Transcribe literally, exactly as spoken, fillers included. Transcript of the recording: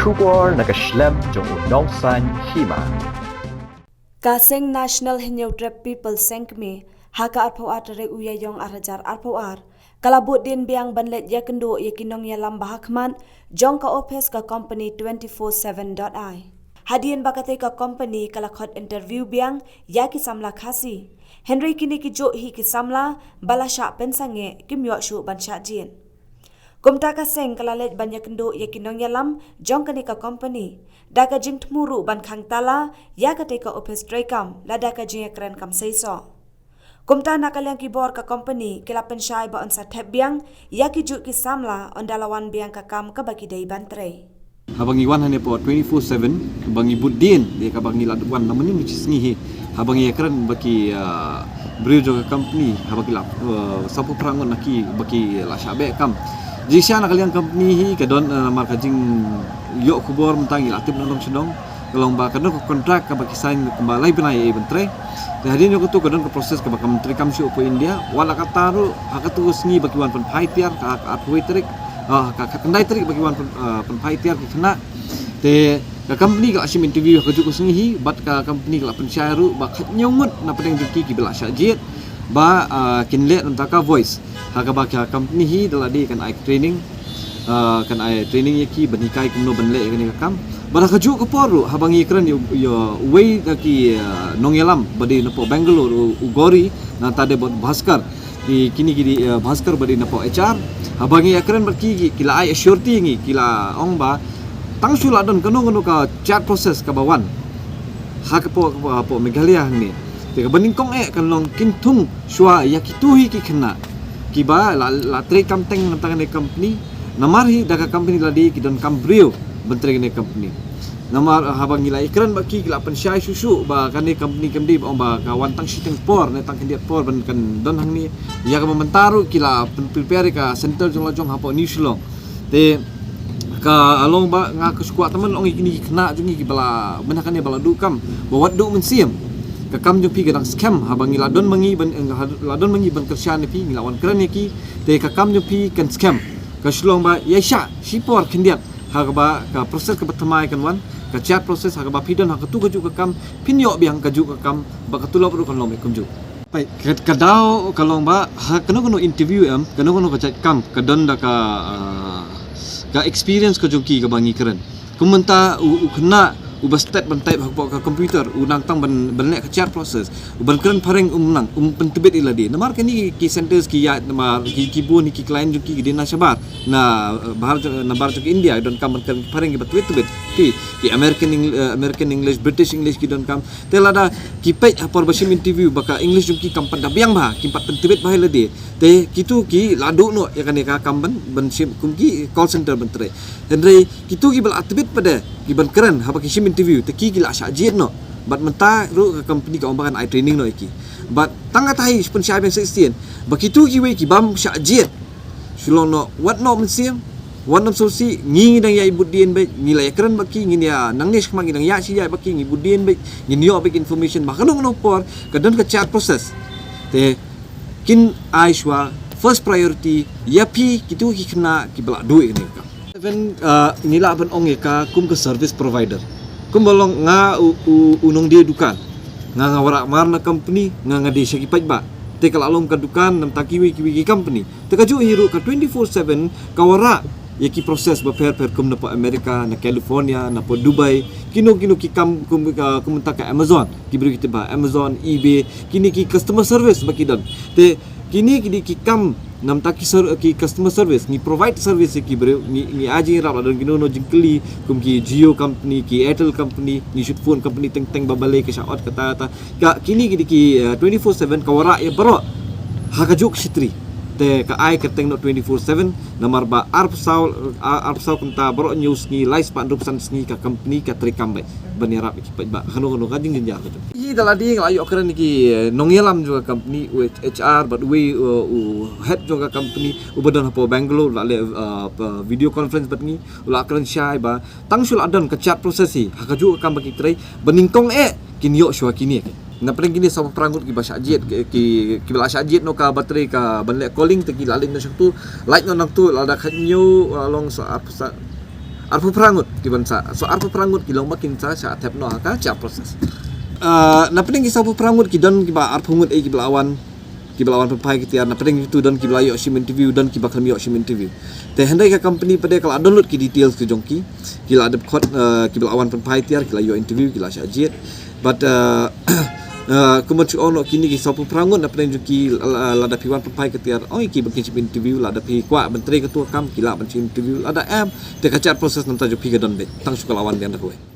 Khubor na ka shlem jong u nongsaiñ hima. Ka seng National Hynñiewtrep People Seng Kmie, ha ka arphew ar tarik u Ïaïong ar hajar arphew ar, ka la bud dien biang ban leit ïakynduh ïa ki nongïalam ba ha khmat jong ka ophis ka company twenty four seven dot I. Hadien ba katei ka company ka la khot interview biang ïa ki samla Khasi, hynrei kine ki juh hi ki samla ba la shah pynsangeh kim ïoh shuh ban shah jied. Kumta ka seng ka la leit ban ïakynduh ïa ki nongïalam jong kane ka company da ka jingthmu ruh ban khang tala ïa katei ka ophis treikam lada ka jingïakren kam seisoh. Kumta na ka liang ki bor ka company ki la pynshai ba yn sa thep biang ïa ki juh ki samla ynda la wan biang ka kam kaba ki dei ban trei. Haba ngi wan hangne por twenty four seven, ba ngi bud dien, ïa kaba ngi la wan na mynnin mynshi sngi hi. Haba ngi ïakren bad ki, ah, briew jong ka company, haba ki la, ah, saphew phra ngut na ki ba ki la shah beh kam. Jingshisha na ka liang company hi ka don, ah, namar ka jingïoh khubor mynta ngi la tip na dong sha dong. Ka long ba ka don ka contract kaba ki sign kumba lai bnai ei ban trei. Te hadien jong katu ka don ka process kaba kam treikam shuh hapoh India. Wat la katta ruh ha katu ka sngi ba ki wan pynphai tiar ka, ka arphew tarik, ah, ka, ka khyndai tarik ba ki wan pyn, ah, pynphai tiar ki khynnah. Te ka company ka la shim interview ha kajuh ka sngi hi, bad ka company ka la pynshai ruh ba khathynñiew ngut na pdeng jong ki kiba la shah jied ba, ah, kin leh na bynta ka voice. Ha kaba ka company hi da lade kan ai training, ah, kan ai training ïa ki ban hikai kumno ban leh ïa kane ka kam. Bad ha kajuh ka por ruh haba ngi kren ïa, ïa uwei na ki, ah, nongïalam ba dei napoh Bangalore, u, u Gauri, nangta dei bad Bhaskar. Ki, kine ki dei, eh, Bhaskar ba dei napoh H R. Haba ngi ïakren bad ki, ki, ki la ai assurity ïa ngi, ki la ong ba tang shu la don kano kano ka chat process kaba wan ha ka poh, ka poh, poh Meghalaya hangne. Te kaba nyngkong eh kan long kin thung shuwa ïa kitu hi ki khynnah kiba la, la treikam teng na bynta kane ka company. Namar hi da ka company lade ki donkam briew ban trei kane ka company. Namar, ah, haba ngi la ïakren bad ki, ki la pynshai shuh shuh ba kane ka company kam dei ba ong ba ka wan tang shiteng por ne tang khyndiat por ban kan don hangne. Ïa kaba mynta ruh ki la pyn-, prepare ka center jong la jong hapoh New Shillong. Te ka long ba nga ka shu kwah tang ban ong ïa kine ki khynnah jong ngi kiba la mynta kane ba la duh kam ba wat duh mynsiem. Ka kam jong phi ka dang skhem, haba ngi la don ma ngi ban, eh, la don ma ngi ban kyrshan ïa phi, ngi la wan kren ïa ki. Te ka kam jong phi kan skhem. Ka shu long ba ïa shah shipor khyndiat ha kaba ka process kaba thymmai kan wan, ka chat process ha kaba phi don ha katu kajuh ka kam, phin ïoh biang kajuh ka kam, ba ka tulop ruh kan long beit kumjuh. Peit, ka, ka daw ka long ba ha kano kano interview em, kano kano ka jait kam, ka don da ka, ah, ka experience ka jong ki kaba ngi kren. Kum mynta u, u khynnah uba stet ban type hapoh ka computer, u nang tang ban, ban leh ka chat process. Uban kren phareng um nang, um pyntbit ïa lade. Namar kine ki centers ki ïaid, namar ki, ki bun ki client jong ki ki dei na shabar, na, eh, bahar jong, na bar jong India, donkam ban kren phareng kiba tbit tbit. Ki, ki American Eng-, eh, American English, British English ki donkam. Te lada ki peit ha por ba shim interview ba ka English jong ki kam pat da biang bha, kim pat pyntbit bha ïa lade. Te kitu ki la duh noh ïa kane ka kam ban, ban shim kum ki call center ban trei. Hynrei kitu kiba la tbit pat de, kiban kren haba ki shim interview, te ki, ki la shah jied noh. Bad mynta ruh ka company ka ong ba kan ai training noh ïa ki. Bad tang kata hi shu pynshai biang sa shisien ba kitu kiwei ki bym shah jied, shu long noh wat noh mynsiem, wat noh sngewsih, ngi ngi dang ïai bud dien beit, ngi la ïakren bad ki, ngin ïa nangne shakhmat ngi dang ïaid shi ïaid bad ki, ngi bud dien beit, ngin ïoh beit information ba kano kano por ka don ka chat process. Te kin ai shuwa first priority ïa phi kitu ki khynnah kiba la duh ïa kane ka kam. Even, uh, ngi lah ban ong ïa ka kum ka service provider. Kumba long nga u, u, u nongdie dukan. Nga nga wanrah mar na company, nga nga die sha ki paidbah. Te ka la long ka dukan na bynta kiwei kiwei ki company. Te kajuh hi ruh ka twenty four seven ka wanrah ïa ki process bapher bapher kum napoh America, na California, napoh Dubai, kino kino ki kam kum, uh, kum mynta ka Amazon, ki briew ki tip ba Amazon, eBay, kine ki customer service ba ki don. Te kine ki dei ki kam na bynta ki ser-, ki customer service, ngi provide service ïa ki briew, ngi, ngi ai jingïarap lada don kino kino jingkylli, kum ki Jio company, ki Airtel company, ngi shut phone company teng teng ba balei ka shah ot kata kata. Ka kine ki dei ki, eh, twenty four seven ka wanrah ïa baroh ha kajuh ka shatri. Te ka ai kyrteng noh twenty four seven, namar ba arphew saw, ah, arphew saw kynta baroh hynñiew sngi lai spah hynriewphew san sngi ka company ka treikam beit ban ïarap ïa ki paidbah kano kano ka jingjynjar ka jong ki. Ïa da lade nga la ïoh kren ïa ki, eh, nongïalam jong ka company, u H R bad uwei, eh, u head jong ka company uba don hapoh Bangalore, u la leh, eh, video conference bad ngi, u la kren shai ba tang shu la don ka chat process hi ha kajuh ka kam ba ki trei, ba nyngkong eh kin ïoh shuwa kine. Na pdeng kine saphew phra ngut kiba shah jied, ki, ki, kiba la shah jied noh kaba trei ka ban leh calling, te ki la leit noh sha katu, lait noh nangtu, lada khathynñiew, uh, long sa, sa, Arphew phra ngut ki ban sah. So arphew phra ngut ki long ba kin sah sha thep noh ha ka cha process. Uh, na pdeng ki sawphew phra ngut ki don kiba arphew ngut eh kiba la wan, kiba la wan pynphai ki tiar. Na pdeng itu don kiba la ïoh shim interview, don kiba khlem ïoh shim interview. Te hynrei ka company pat ka la download ki details ki jong ki, ki la dep khot, uh, kiba la wan pynphai tiar, ki la ïoh interview, ki la shah jied. But uh, uh, kumba shu ong noh, kine ki sawphew phra ngut na pdeng jong ki, la, lada phi wan pynphai ki tiar, ong ïa ki ba kin shim interview, lada phi kwah ban trei kato ka kam ki lah ban shim interview, lada em te ka cha process nangta jong phi ka don beit tang shu ka la wan biang da kawei.